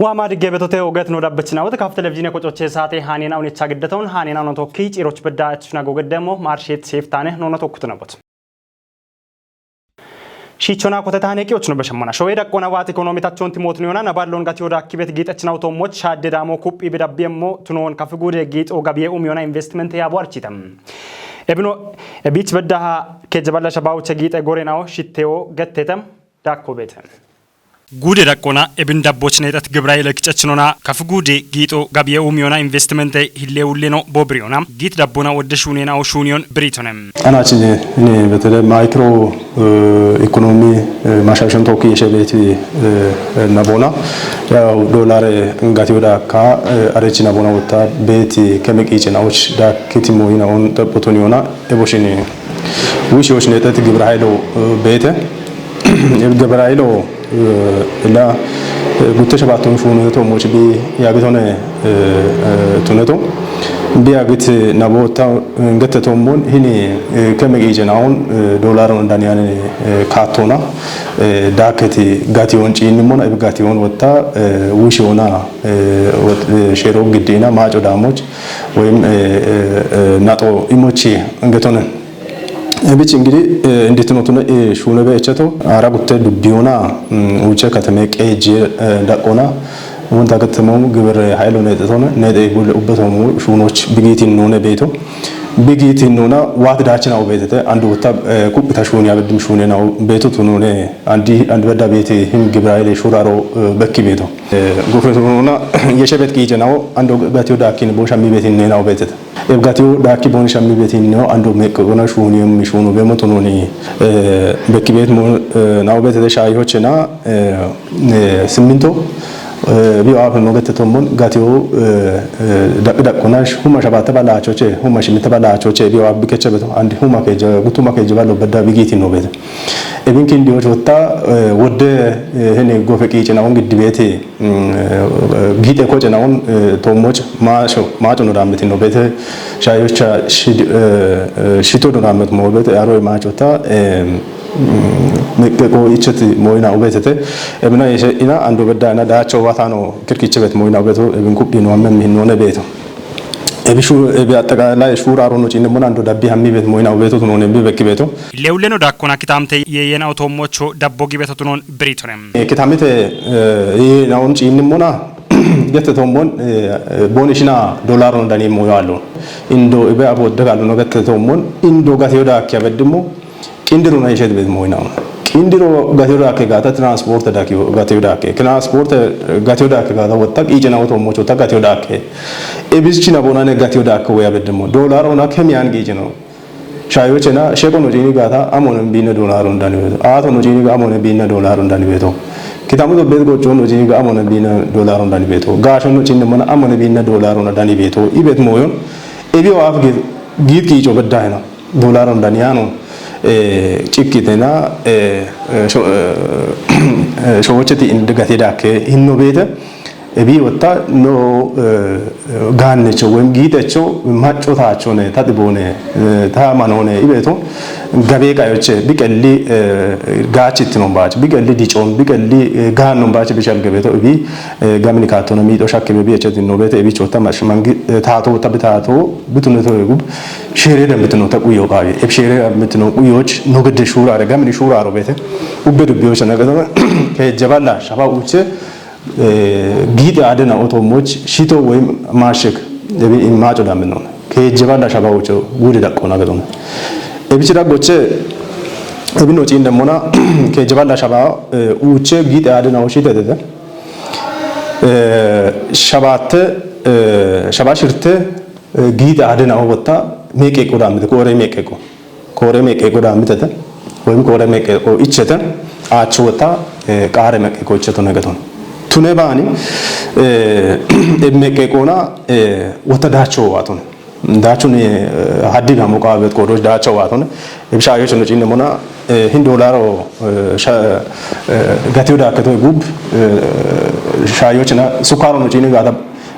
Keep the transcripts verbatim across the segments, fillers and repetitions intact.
Waa maa diggee betote ogeet noo dabbachinaa wote kaaf televizhiine qocochee saate haaneenaa unicha giddatoon haaneenaa no tokki ciiroch beddaa itti shinago geddemo maarsheet seeftaane noona tokkutu nabot. Shiichonaa kote taane qiyoch no beshammana. Showee daqqoona waati ikonoomitachoon timootni yoona nabaallon gati yoda akkibet giixachina utoommoch shaadde daamo kuphi bidabbi emmo tunoon kafiguude giixoo gabiyee umiyoona investimente yaabo architam. Ebino ebiich beddaha kejjaballa shabaawuche giixe gorenawo shittewo gettete daakko beete. Guude daqqoona ebin dabboch neexat Gibraayile kicachinona kafiguude giixoo gabiyee umiyoona investimente hillee wulleno boobiriyona giit dabboona wodde shuuneenawo shuuniyon biriitone. Anachinye ni betele maykro ikonomi mashashon tokki yeshe beeti nabona yaw doolare gati yoda akka arechi nabona wotta beeti keme qiice nawoch dakkiti moyina on xeppotun yona eboshini wishi yosh neexat Gibra Haylo beete. Gibra Haylo ila gutte shabaatun shuuneto moch bi yaagitone tuneto bi yaagit nabota gette tommon hini keme qiice nawoon doolaron daniyane kaattona daakketi gatiyoon ciinnimona ibi gatiyoon wotta wishi yoona sheero giddina maaco daamoch woyim naxo imochi getone. Ebich ingidi inditinootune shuune beecheto ara gutte dubbiyona uuche katame qeejje daqqona wonta gattemo gibir haylo neexetone neexe gulle ubbetomu shuunoch bigiitin noone beeto bigiitin noona waati daachina ubeetete andu wutta kuphita shuuni abeddim shuune na beeto tunune andi andi bedda beete him gibir hayle shuraro bekki beeto. Gofetu noona yeshe bet qiije nawo ando gatiyo daakkin bo shammi betin neena ubeetete. Ebgatiyo daakki booni shammi betinno ando meqqona shuuni emmi shuunu bemo tununi bekki bet mo na ubetete shaayihochena simminto biyo afe mogette tommon gatiyo daqi daqqona huma shabatta balaachoche huma shimitta balaachoche biyo abbi kecha beto andi huma keja gutuma keja ballo bedda bigiti no bete. Ebin kin diyo chotta wodde hene gofe qiicena on giddi bete giite koce na on toomoch maaco maaco no daammeti no beete shaayocha shito no daammet mo beete aro maacota meqqeqo icheti moyina ubeetete. Ebina yeshe ina ando bedda ina daacho watano kirkiche bet moyina ubeeto ebin kubbi no amme mi none beeto. Ebi shu ebi attaqalay shura aro no cinne mona ando dabbi hammi bet moyina ubeeto tunone bi bekki beeto. Ille ulle no dakkona kitaamte yeeyena otoomocho dabbo gibe totunon biritonem. Kitaamite yeeyena on ciinni mona gette tommon booni shina doolaron dani moyo allo. Indo ibe abo daga luno gette tommon indo gatiyo daakki abeddimo qindiruna ishet bet moyina. Qindiro gatiyo daakke gata transport dakiyo gatiyo daakke transport gatiyo daakke gata wotta qiicena otoomocho ta gatiyo daakke. Ebis china bonane gatiyo daakke woya beddimo doolaron ak hemiyan qiiceno. Shaayochena sheqo no ciini gaata amonen biinna doolaron dani beeto. Aato no ciini ga amonen biinna doolaron dani beeto. Kitamu do bet gocho no ciini ga amonen biinna doolaron dani beeto. Gaasho no ciinne mana amonen biinna doolaron dani beeto. Ibet moyon ebi o af git giit kiicho bedda hena doolaron dani yano cikkitena showocheti in gati daakke hinno beete. Ebi wotta no gaannecho woyim giitecho macco taachone ta diboone ta manone ibeeto. Gabee qayoche biqelli gaachittino baach biqelli dicoon biqelli gaannon baach bishal gebeeto ibi gamini kaattona miixo shakke bebi eche dinno beete ebi chotta mash mangi taato wotta bitaato bituneto yegub shere dambitino ta quyo qaawi eb shere dambitino quyoch no gedde shuurare gamini shuuraro beete. Ubbe dubbiyocha nagatona keejjaballa shaba uche giite adena oto moch shito woyim maashek ebi in maaco dambe non keejje balla shaba ucho guude daqqona gedon. Ebichi daggoche ebi no ciin demmona keejje balla shaba uche giite adena o shite dede. Shabatte shaba shirte giite adena o wotta meeqeqo dammete qoore meeqeqo. Koore meqqe goda mitete woyim koore meqqe ko ichete aachu wota qaare meqqe ko icheto negeton tune baani meqqe koona wota daacho waatone daachun haddi gamo qaabet koodoch daacho waatone ibsha ayocho no cinne mona hin doolaro gatiyo daaketo gub shaayochina sukaro no cinne gaata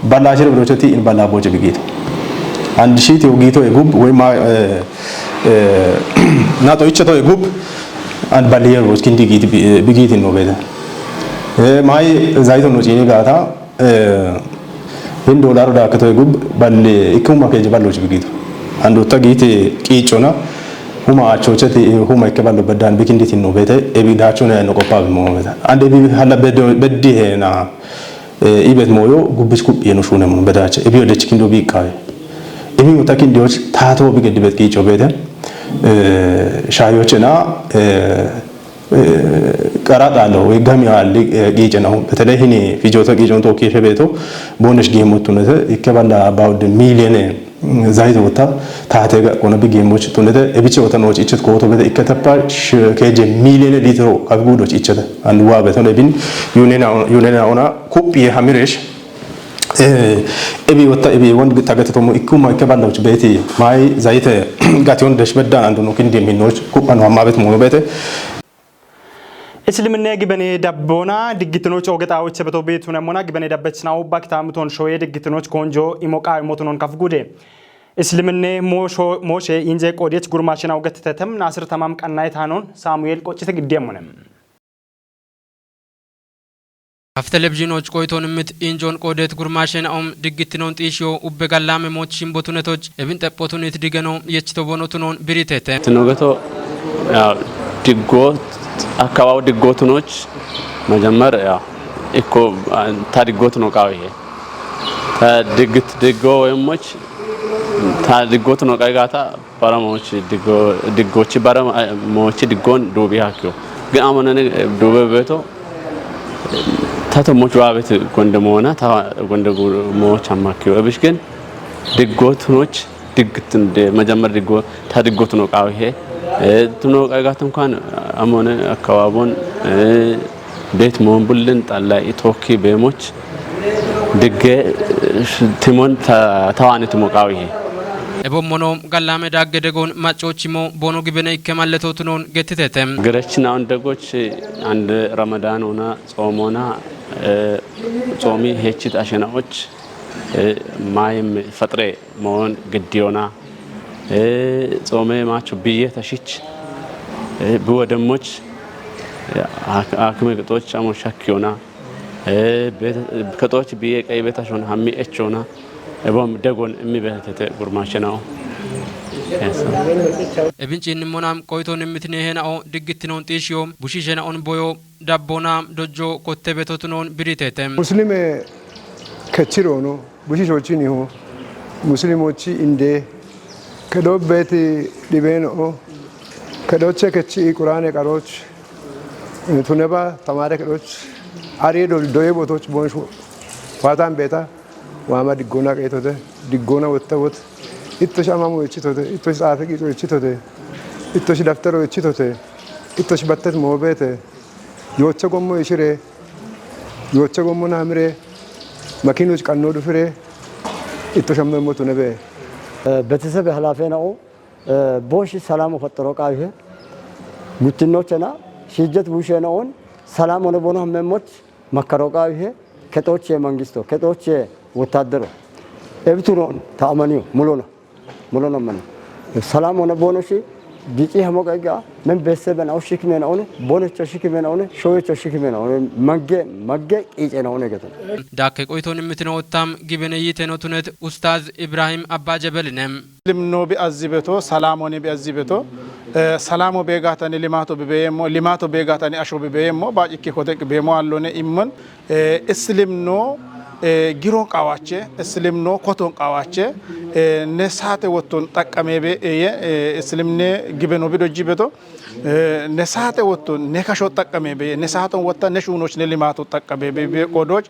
Balla ashir birochoti in balla boche bigit. And shiti ogito egub we ma nato icheto egub and balliyer was kindi git bigit in nobeda. Mayi zayito no ciini gaata, hin doolaaro daakkito gub balle ikkuma keeje ballo cibigiito. Andotta giite qiiccona, huma achoocheti, huma ikke ballo beddan bikinditi no beete, ebi daachona no qoppaabi mo beete. Ande ebi halla beddi heena, ibet moyo gubbich kuphi no shune mo bedaache, ebi odech kindo biiqqaawe. Ebi uta kindiyoch taato bigeddi bet qiicco beete, shaayochena, qaraxaalo ወይ gami haalli qiice nahu, betele hini fijoota qiicoon tookkiishe beeto boonesh geemmoch tunete ikke balla about million zayitoota taate gaqqoona bi geemmoch tunete ebiche oota nooch ichet kooto bete ikke teppa keeje million litiro kafi guudoch ichete andu waa beton ebin yunena ona kuphiye hamiresh ebi wotta ebi won tagete tomo ikkuma ikke balloch beeti maayi zayite gation desh beddan andu no kindi minnoch kuphano hamma bet mono bete. Isliminne gibene dabbona diggitinoch oge xaawiche beto beetunemmona gibene dabbechinawu bakitaamuton shoye diggitinoch konjo imo qaawimotunon kafgude. Isliminne mooshe inje qoodiyech gurmaashinawu gettitetem naasir tamam qannayetaanon Saamu'eel qoccite giddeemmone. Kaf telebizhinoch qoyton mit injon qodet gurmashen om diggittinon xiishiyo ubbe gallame moch shimbotunetoch ebin xeppotunit digeno yechito bonotunon biritete. Tinogeto, ያው፣ ድጎ አካባቢ ድጎትኖች መጀመር፣ ያው፣ እኮ፣ ታ ድጎት ነው ቃው ይሄ። ታ ድግት ድጎ ወይሞች ታ ድጎት ነው ቃይ ጋታ በረሞች ድጎ፣ ድጎች በረሞች ድጎን ዱቢ ሀኪዮ። ግን አሞነን ዱበ ቤቶ ታተሞች ዋቤት ጎንደ መሆና ታ ጎንደ ጉ-፣ ሞች አማኪዮ። እብሽ ግን ድጎትኖች ድግት እንደ መጀመር ድጎ ታ ድጎት ነው ቃው ይሄ። እ፣ ትኖ ቃጋት እንኳን አሞነ አካባቢውን፣ እ፣ ቤት መሆን ቡልን ጣላ ኢቶኪ ቤሞች ድገ፣ እ፣ ቲሞን ተ-፣ ተዋኒ ትሞ ቃው ይሄ። Ebommono gallame dagge degon maccochimo bono gibene ikke malletootunon gettitete. ገረችን አሁን ደጎች አንድ ረመዳን ሆና ጾም ሆና፣ እ፣ ጾሚ ሄችት አሸናዎች፣ እ፣ ማይም ፈጥሬ መሆን ግድ ሆና፣ እ፣ ጾሜ ማቹ ብዬ ተሽች፣ እ፣ ብወደሞች፣ እ፣ አክ-፣ አክሜ ግጦች አሞ ሸክ ሆና፣ እ፣ ቤተ-፣ ከጦች ብዬ ቀይ ቤታሽ ሆና ሀሚ ኤች ሆና፣ እቦም ደጎን እሚ ቤተቴ ጉርማሸ ነው። Ebin ciinnimmona qoyton immitine hena'o diggittinon xiishiyo bushishena'on boyo dabbona dojjo kotte betotunon biritete. Muslime kechiroono, bushishochiniho, muslimochi inde, kedobbeti dhibeno'o, kedoche kechi Qur'ane qaroch, tuneba tamare kedoch, ari do-, doye botoch bonshu, fatan beta, wama diggona qeetote, diggona wotta wot, ittosh amamu echitote, ittosh xaafe qiico echitote, ittosh daftaro echitote, ittosh battet moobete, yoocha gommo ishire, yoocha gommo naamire, makinoch qanno dufire, ittosh ammemmo tunebe. ቤተሰብ ኃላፊ ነው። ቦንሽ ሰላም ፈጠሮ ቃይሄ ጉትኖቸና ሽጀት ቡሼ ነውን ሰላም ሆነ ቦኖ ሀመሞች መከሮ ቃይሄ ከጦቼ መንግስቶ ከጦቼ ወታደሮ እብቱኖን ተአመኒዮ ሙሎና ሙሎና መነ ሰላም ሆነ ቦኖሺ ዲጪ ሀሞቀ ጋ ምን ቤተሰበን አው ሽክሜን አውነ ቦኖቾ ሽክሜን አውነ ሾዮቾ ሽክሜን አውነ መገ መገ ቂጬ ነውነ ገተ Dakke qoyton immitino ottam gibene yiiteno tunet Ustaz Ibrahim Abba Jebeline. Limno bi azzi beto, salamo ne bi azzi beto. Eh, salamo be gatani limato bi beyemo, limato be gatani asho bi beyemo, ba ikki kote beemo allone immon. Eh, islimno, eh, giron qawache, islimno koton qawache, eh, ne saate wotton xaqqame be, eh, eh, islimne gibeno bi dojji beto. Eh, ne saate wotton ne kasho xaqqame be, ne saaton wotta ne shuunoch ne limato xaqqame be, be qodoch.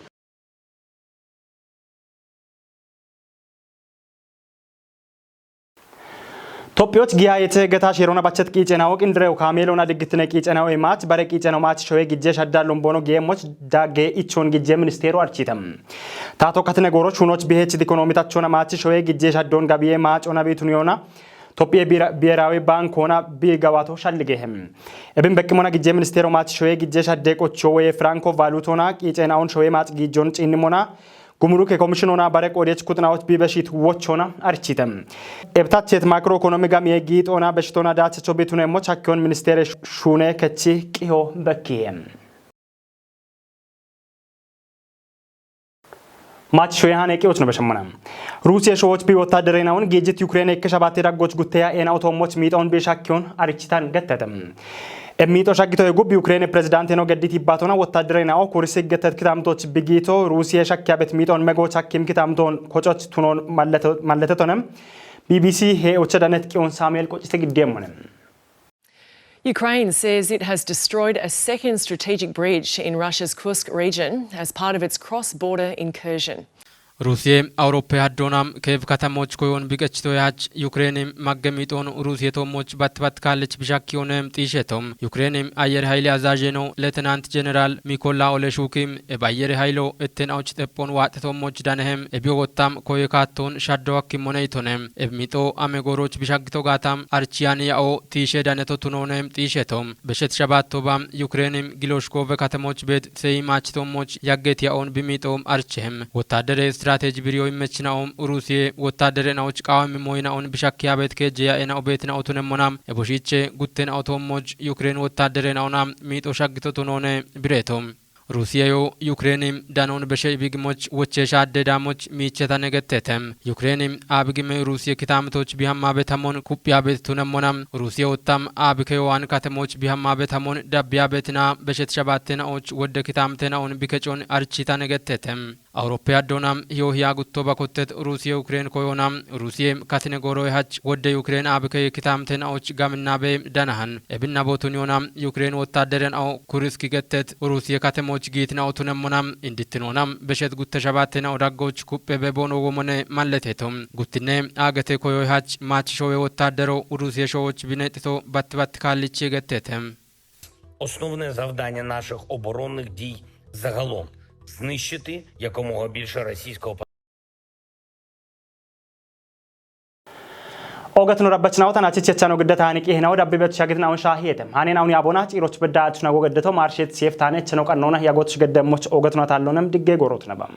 Tophiyoch giya yete geta shirona bachet qiicenawo qindirew kaameelona diggitine qiicenawo imaach bare qiicenaw maach shoye gijje shadda lombono geemmoch dagge ichon gijje ministeero architem. Tato katine gooroch hunoch bihech dikonomitachona maach shoye gijje shaddon gabiye maacona bituniyona Tophiye bira-, biheraawi bank hona bi gawato shalligehem. Ebin beqqimona gijje ministeero maach shoye gijje shadde qocho woye franco valutona qiicenaon shoye maach giijjon ciinnimona Gumuruke Komishinona bare qoodiyech kuxinawoch bibeshit wochona arichite. Ebtachet makro ekonomi gamiye giixona beshitona daachecho bitunemmoch hakkiyon ministeere shuune kechi qiho bekkiye. Maach shoye hane qiyot no beshemmona. Rusiya showoch bi wottadere naun gejit Ukraine ikke shabate daggoch gutteya ena otomoch miixon bi shakkiyon arichitan gettete. Emmiixo shaggito yegub Ukraine presidente no geddit ibbatona wottadere nao kuris getet kitamtoch bigito Rusiya shakkiya bet miixon mego chakkim kitamton kochoch tunon malletetonem. B B C he oche danet qiyon Samuel qoccite giddemmonem. Ukraine says it has destroyed a second strategic bridge in Russia's Kursk region as part of its cross-border incursion. Rusiye Awuroppe haddonam Keev katamoch koyon biqechito yahach Yukreenim magge miixon Rusiye toomoch batt batt kaallich bishakki onem xiishetom. Yukreenim ayer hayli azaje no Letenant General Mikola Oleshukim eb ayer haylo etten awuch xeppon waaxxe toomoch danehem ebi ogottam koye kaatton shaddo hakkimoneytonem eb miixo ame gooroch bishaggito gaatam archiyan ya'o tiishe daneto tunonem xiishetom. Beshet shabatto bam Yukreenim Giloshkove katamoch beet seyi maach toomoch yagget ya'on bimiixo archehem. Wottadere strateji biriyo immechina'om Rusiye wottadere na'och qawami moyina'on bishakki abet keejje ya'ena obetna otunemmonam eboshiche guttena otoommoch Yukreen wottadere na'ona miixo shaggito tunone bireetom. Rusiyeyo Yukreenim danon beshe ibigimoch woche shadde damoch miicheta negettetem. Yukreenim abigime Rusiye kitamtoch bihamma betamon kuppiya bet tunemmonam Rusiye wottam abikeyo an katemoch bihamma betamon dabbiya betina beshet shabatte na'och wodde kitamte na'on bikecon archita negettetem. Awuroppe addonam hiyo hiya gutto bakottet Rusiye Yukreen koyonam Rusiye katine gooroy hach wodde Yukreen abikey kitamte na'och gaminnabe danahan ebinna botun yonam Yukreen wottadere na'o Kuriski gettet Rusiye katemoch giitina otunemmonam indittinonam beshet gutte shabatte na'o daggoch kuppe be bono womone malletetom. Guttinne agete koyoy hach maach showe wottadero Rusiye showoch binexito batt batt kaallich yegettetem. Основне завдання наших оборонних дій загалом знищити якомога більше російського Ogatno rabbachnaw tan achichechano gidda tani qihnaw dabbe bet shagitnaw shahiyetem. Hanen awni abona ciroch bedda achna gogaddeto marshet sef tane chno qannona yagot shigeddemoch ogatno tallonem digge gorot nabam.